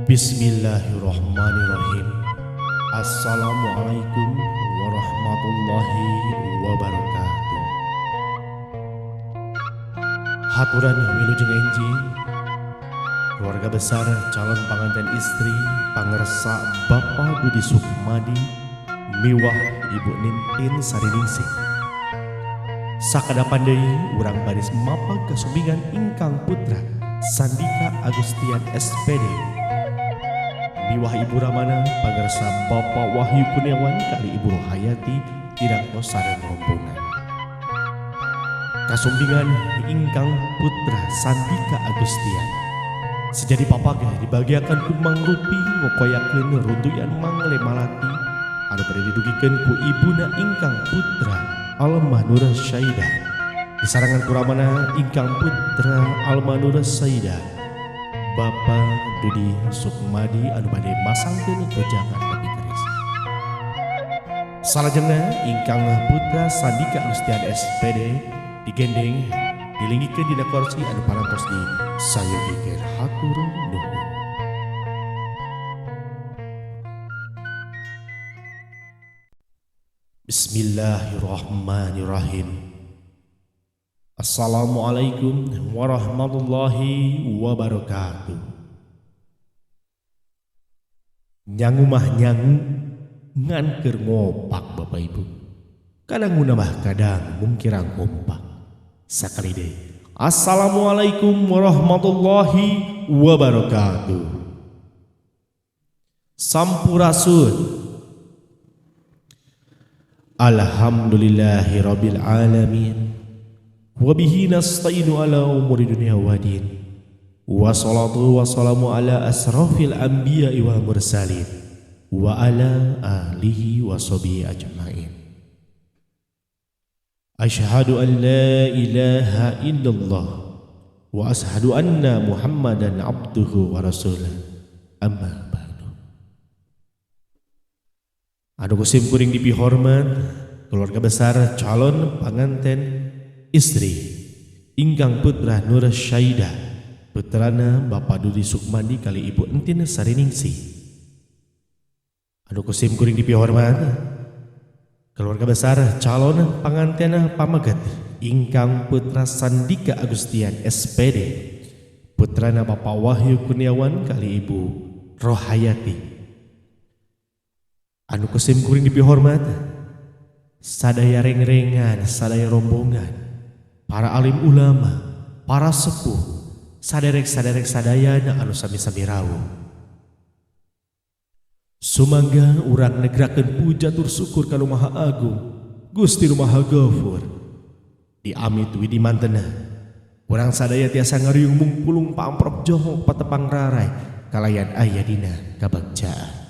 Bismillahirrahmanirrahim. Assalamualaikum warahmatullahi wabarakatuh. Haturan wilujeng enjing, keluarga besar calon panganten istri pangersa Bapak Dudi Sukmadi miwah Ibu Nintin Sariningsih. Sakadapan deui urang baris mapag kasumpingan ingkang putra Sandika Agustian SPD miwah Ibu Ramana pangersa Bapak Wahyu Kurniawan kali Ibu Rohayati idakto sareng rombongan. Kasumpingan ingkang putra Sandika Agustian sejadi papagah dibagiakan ku Mang Rupi ngokoyakeun runtuyan Mangle Malati anu bade didugikeun ku ibuna ingkang putra Alma Nur Syaida, disarengan ku ramana ingkang putra Alma Nur Saida, Bapak Dudi Sukmadi anu bade masangkeun gojangan tepi keris. Salajengna ingkang putra Sandika Agustian SPD digendeng dilinggikeun dina kursi anu parantos di sayogikeun. Hatur nuhun. Bismillahirrahmanirrahim. Assalamualaikum warahmatullahi wabarakatuh. Nyangu mah nyangu ngan keur ngopak Bapak Ibu. Kadang mah kadang mungkirang kompak. Sakali deui. Assalamualaikum warahmatullahi wabarakatuh. Sampurasun. Alhamdulillahirabbil alamin. Wabihi nasta'inu ala umuri dunya wadin. Wassalatu wassalamu ala asrafil anbiya'i wal mursalin wa ala alihi wa sahbihi ajmain. Asyhadu an la ilaha illallah wa asyhadu anna Muhammadan abduhu wa rasuluh. Amma ba'du. Anu kusim kuring dipihormat keluarga besar calon panganten istri ingkang putra Nur Syaida, putrana Bapak Dudi Sukmadi kali Ibu Entin Sariningsih. Anu kusim kuring dipihormat keluarga besar calon panganten pameget ingkang putra Sandika Agustian SPD, putrana Bapak Wahyu Kurniawan kali Ibu Rohayati. Anu kusim kuring dipihormat sadaya rengrengan, sadaya rombongan, para alim ulama, para sepuh, saderek-saderek sadayana anu sami-sami rawuh. Sumangga urang negrakeun puja tur syukur ka Nu Maha Agung, Gusti Nu Maha Gafur. Di amit widi mantena, urang sadaya tiasa ngariung mungpulung pamprok johok patepang rarai kalayan aya dina kabagjaan.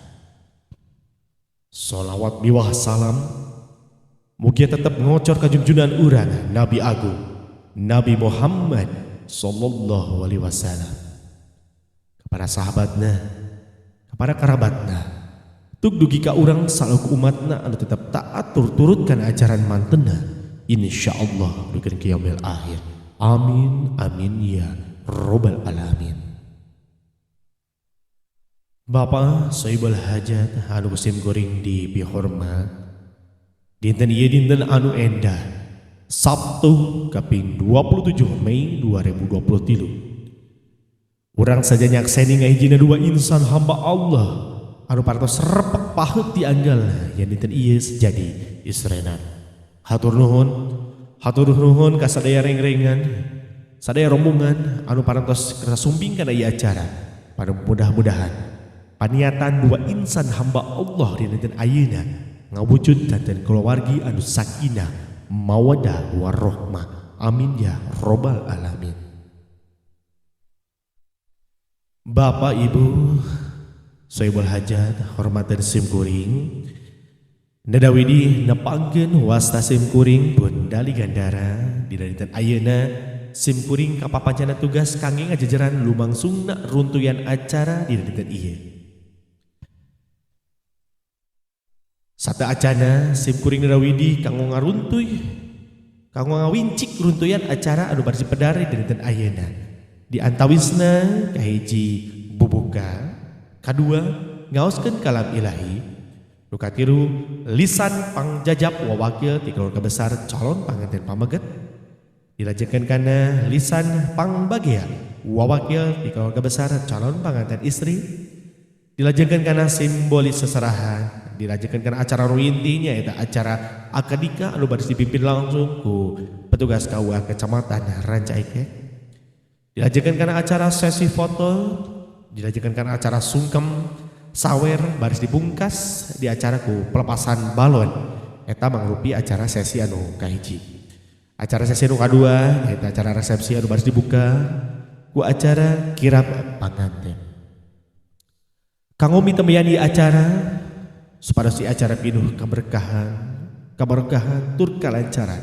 Solawat miwah salam mugia tetep ngocor kajunjunan urang Nabi Agung Nabi Muhammad sallallahu alaihi wasallam, kepada sahabatna, kepada kerabatna, tuk dugi ka urang salaku umatna anu tetep taat turutkan ajaran mantena, insyaallah dugi ka yaumil akhir. Amin amin ya robbal alamin. Bapak Sohibul Hajat anu kusim kuring dipihormat, dinten ieu dinten anu endah Sabtu kaping 27 Mei 2023. Urang saja nyakseni ngahijina dua insan hamba Allah anu parantos repek paheut dianggal yen dinten ieu sejadi istrenan. Hatur nuhun ka sadaya rengrengan, sadaya rombongan anu parantos kersa sumping kana ieu acara. Pada mudah-mudahan paniatan dua insan hamba Allah di dinten ayeuna ngawujud danten keluargi anu sakinah mawadah warahmah. Amin ya robbal alamin. Bapak Ibu Sohibul Hajat hormatan sim kuring, Nadawidi nepangkeun wasta sim kuring pun Dali Gandara di dinten ayeuna sim kuring kapapancana tugas kangge ngajajaran lumangsungna runtuyan acara di dinten ieu. Sata acana sim kuring Nadawidi kanggo ngaruntuy, kanggo ngawincik runtuyan acara anu bari dipedar di dinten ayeuna. Di antawisna kahiji bubuka, kadua ngaoskeun kalam ilahi, nu katilu lisan pangjajap wawakil ti keluarga besar calon panganten pameget, dilajengkeun kana lisan pangbagea wawakil ti keluarga besar calon panganten istri, dilajengkeun kana simbolis seserahan, dilajengkeun kana acara nu intinya eta acara akad nikah anu baris dipimpin langsung ku petugas KUA Kecamatan Rancaekek, dilajengkeun kana acara sesi foto, dilajengkeun kana acara sungkem sawer baris dibungkas di acara ku pelepasan balon. Eta mangrupi acara sesi anu kahiji. Acara sesi anu kadua nyaeta acara resepsi anu baris dibuka ku acara kirab panganten. Kanggo mitembeyan di acara supados di acara pinuh keberkahan, keberkahan tur kalancaran.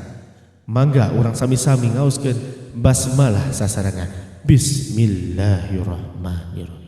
Mangga urang sami-sami ngaoskeun basmalah sasarengan. Bismillahirrahmanirrahim.